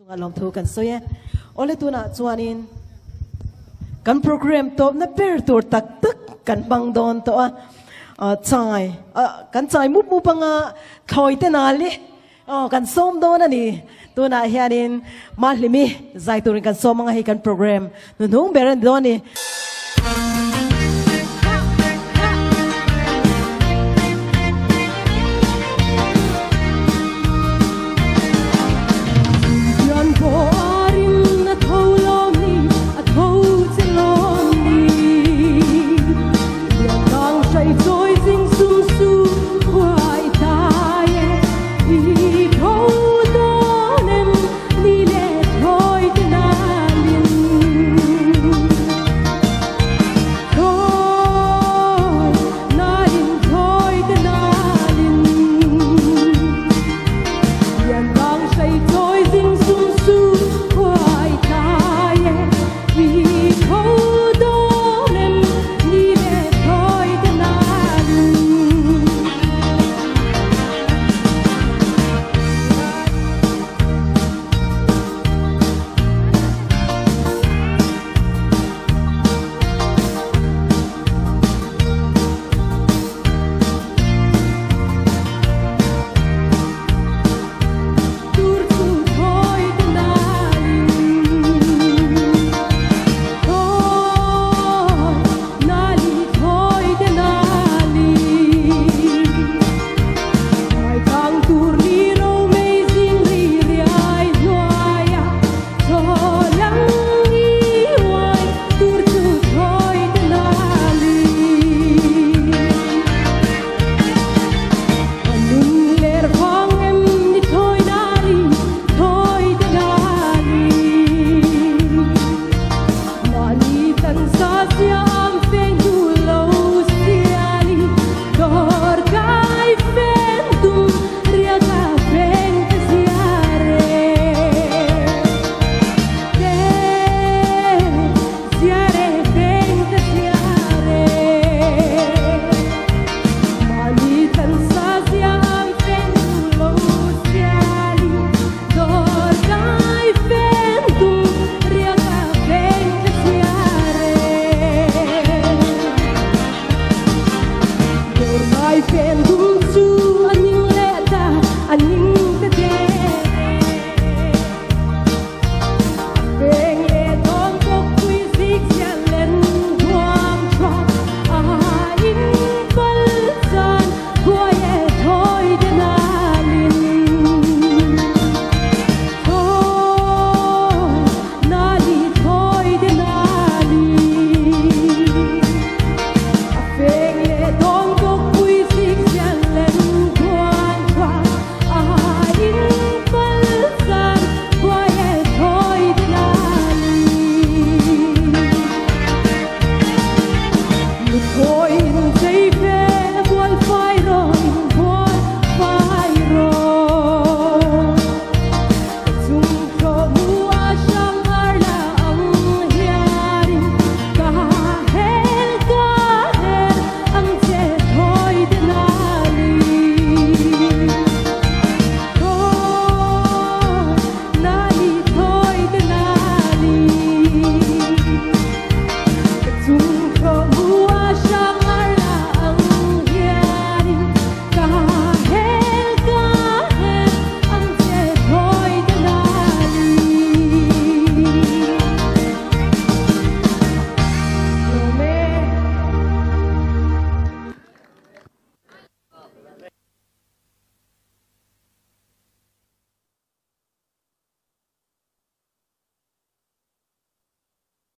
Chungah lawmthu kan sawi e. Awle tunah chuanin kan program tawpna ber tur tak tak kan hmang dawn tawh a, chai kan chai mup mup anga thlawi te nal i aw kan sawm dawn a ni. Tunah hianin Mahlimi zai turin kan sawm anga hei kan program hnuhnung ber a ni dawn a ni.